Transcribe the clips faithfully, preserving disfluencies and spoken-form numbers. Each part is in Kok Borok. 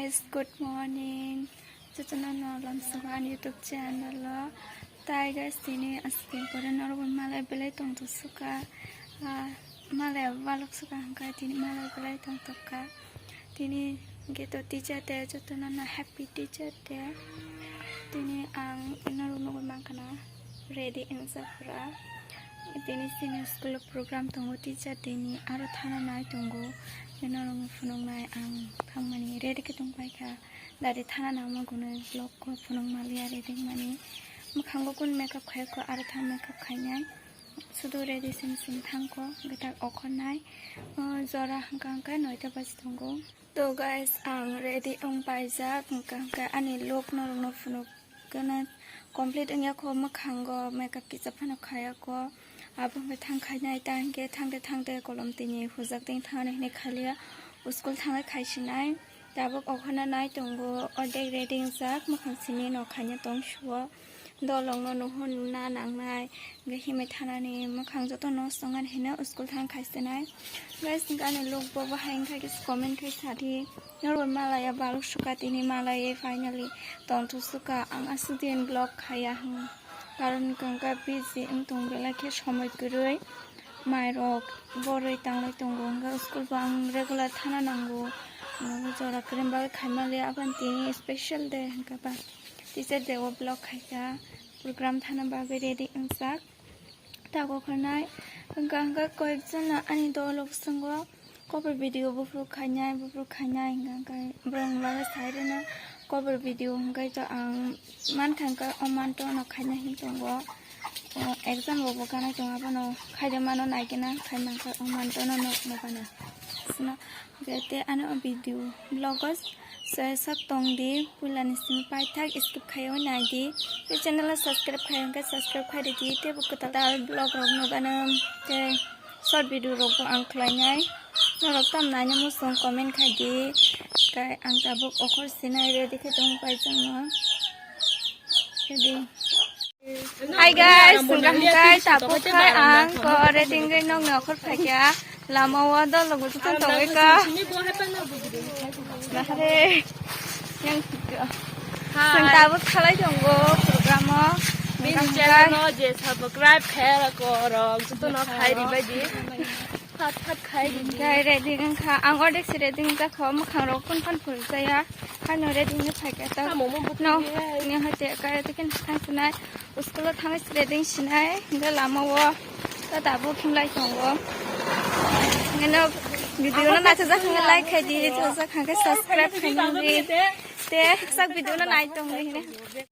Good morning. Jotono no lamsongo ani YouTube channel o. Tai guys, tini aswk pore norok malai belai tongthok suka. Ah, malai balok suka hwnkha tini malai belai tongthok kha. Tini gate o teacher day, jotono no happy teacher day. Tini ang norok nugwi mankha na ready wngjak pura. Tini chini school o program tongo, teacher day ni, aro thana nai tongo. Norok no phunuknai ang thangmani ready khe tongpaikha. Dadi thana nangma gunui vlog o phunuk maliya ready mani. Mwkhango kun makeup khaikho, aro tha makeup khainai. Sudu ready sim sim thangkho, gita okhornai. O jora hwnkha hwnkhe noita baji tongo. To guys, ang ready wng paijak, hwnkha hwnkhe ani look norokno phunuk gana complete wngya kho, mwkhango makeup kisa phano khaya kho. Abo hwnkhe thang khainai, ta hwnkhe thangde thangde kolom tini hujak ding thangani hwnwi khaliya, school thangwi khaisinai. Tabuk okhorno nai tongo, ordek ready wngjak, mwkhang simi no khaina tong suo. Dolongno nuhur nuna nangnai, hwnkhe himwi thanani mwkhang joto no songani hino school thang khaisinai. Guys, hwnkhe ani look bo bahai wngkha khe comment khai sadi. Norok malaya balok suka tini malaya finally tongthok suka ang aswk din vlog khaya hwn. Karon hwnkha busy wng tong belai khe somoi kwrwi. Mairok borwi tanglai tongo, hwnkhe school bo ang regular thana nango. Jora kwrwi bagwi khaimaliya, aboni tini special day hwnkhe ba teacher day o vlog khaikha, program thana bagwi ready wngjak. Tago khwnai hwnkha hwnkha koyekjona ani dolo bwskango. Kobo video buphuru khainai, buphuru khainai hwnkha hwnkhe borok lama sai rwna kobo video hwnkhe to ang mankha hwnkhe o manto no khaina hin tongo. O exam bo bo gana tongo, abono khaide mano naikhe na khai mankha o manto no nok no gana. Sino je te ano o video vlog o soya sak tong di, puila ni simi paithak skip khaiwi nai di. Te channel o subscribe khai hwnkhe subscribe khai di, tei bo kwtal tal vlog rok no gana tei short video rok bo ang khlainai. Norok tam naina muchung comment khai di. Tei ang tabuk okhor sinai ready khe tong paijak no. Ready. Hi guys, hwnkha hwnkhe tabuk khai ang ko ready wngwi nokni okhor phaikha. Lama o dol rok bo joto tongwi kha. Bahare. Yang kha. Hi. Chwng tabuk khalai tongo program o. Bini channel no je subscribe khairok joto no khai ribai di. Phat phat khai di. Gai ready wngkha. Ang ordek se ready wngkha kho. Mwkhang rok kun phan phuru jaya. Hano ready wngwi phaikha ta. Tamo mo buti no. Ni hote kaya tikin thang sinai. School o thangwi sleding sinai, hwnkhe lama o ta tabuk himlai tongo. Hwnkhe no video no naithokjak hwnkhe like khai di, naithokjak hwnkhe subscribe khai di. Te sak video no nai tong di hine.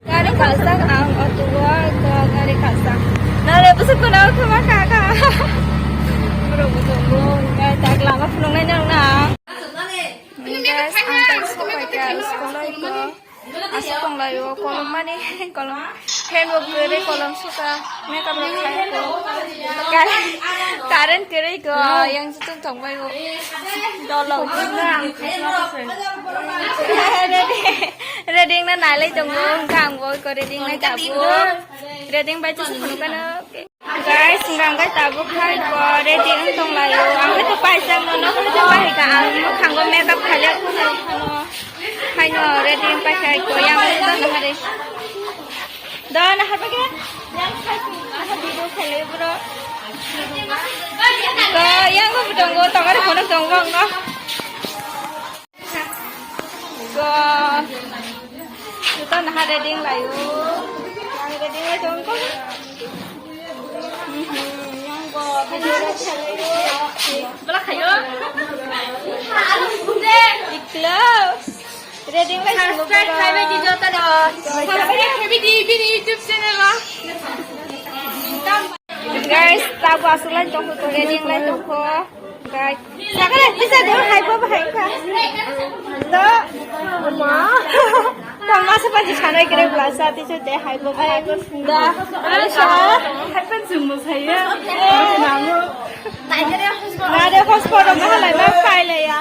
Gari kalsa ang auto o, to gari kalsa. Nare bwswk kono khama kha kha. Borok bo tongo, hwnkhe tak lama phunuknai nang na. Guys, ang tak sok pai kha school o iko. Aswk tonglaio, kolom mani kolom, hand bo kwrwi, kolom suka, makeup rok khai ko. Ka-, current kwrwi ko, yang joto tongbaio. Dolong. Ready, ready wngna nailai tongo, hwnkha ang bo iko ready wngnai tabuk. Ready wngbai tongkha no. Guys, hwnkha hwnkhe tabuk hai ko ready wng tonglaio. Ang khe to paijak no, nokho to paihai kha. Ang mwkhango makeup khaijak phano. Haino ready wng paikha ko yang to nahari. Do nahari bagwi yang khai, nahari video khailai bro. Ko yang bo tongo, tongari phone tongo ang no. Go. Ito naka-ready lai o. Naka-ready lai tong ko. Mhm, yang go. Bala khayo. Iklo. Ready lai tong ko. Subscribe khai bai di joto no. Subscribe khai bai di bini YouTube channel o. Guys, tabu aswk lai tongkho, ready wng lai tongkho. Guys, sakale bisa do hai bo hai kha. Do, ma. Tong ma sa panji sanai kere bla sa ti se de hai bo hai. Da, alo sa. Hai pen sung mo saya. Nango. Nare hotspot ma lai ma pai le ya.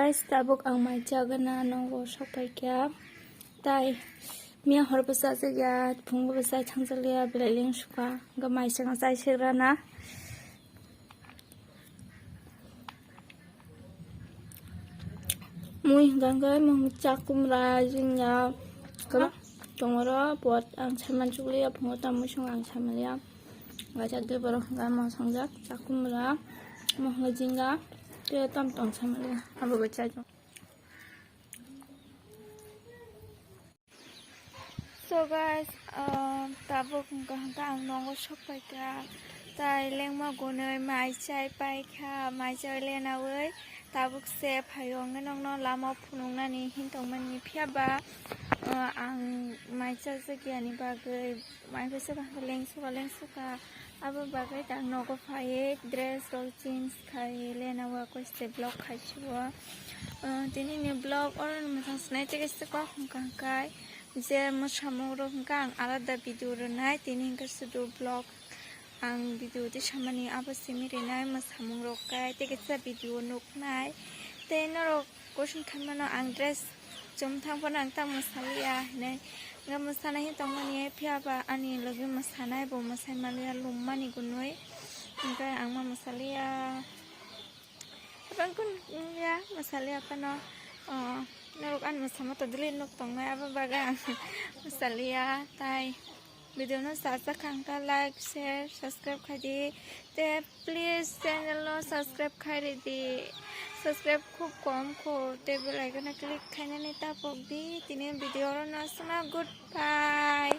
Guys, tabuk ang mai chagana nogo sokpai kha. Tai miya hor bwsa chaya, phung bwsa thangjakya, belai leng suka. Ga mai chang chai segrana. Mui hingkha khe mung chakumra jingya. Kala tongoro pot ang saiman chukliya, phungo tamo song ang saimanliya. Gacha de borok hingkha mung songjak chakumra, mung jinga, te tam tong saimanliya. Abo bai chajak. So guys, um, tabuk hingkha hingkha ang nogo sokpai kha. Tai lengma gonoi mai chai pai kha, mai chai lenawi tabuk se phaio hwnkhe nokno lama phunuknani hintongmani phiya ba, uh, ang mai chajak yani bagwi mai khe soka leng soka leng soka. Abo bagwi tak nogo phaiwi dress rok change khai lena wa koi se vlog khai suo. Uh, tini ni vlog oro ni mwthang sinai tei kaisa kok hwnkha hwnkhe je mwsamung rok hwnkha ang alada video rwnai, tini hwnkhe sudu vlog ang video tei samani abo simi rinai mwsamung rok kai tei kaisa video nuknai tei norok question khaimano ang dress chum thang phano ang ta mwsaliya hinwi. Nga mwsana hin tongmani phiya ba ani logi mwsanai bo mwsai maliya lummani gunwi. Hingkhe ang ma mwsaliya. Abang kun ya mwsaliya phano. Oh, norok ani mwsama to delete nuk tongnai abo bagwi ang mwsaliya tai. Video no sajak kha hwnkha like, share, subscribe khai di. Te please channel no subscribe khai ridi. Subscribe khub kom kho. Te bell icon no click khainani tapok di. Tini video oro no aswkno goodbye.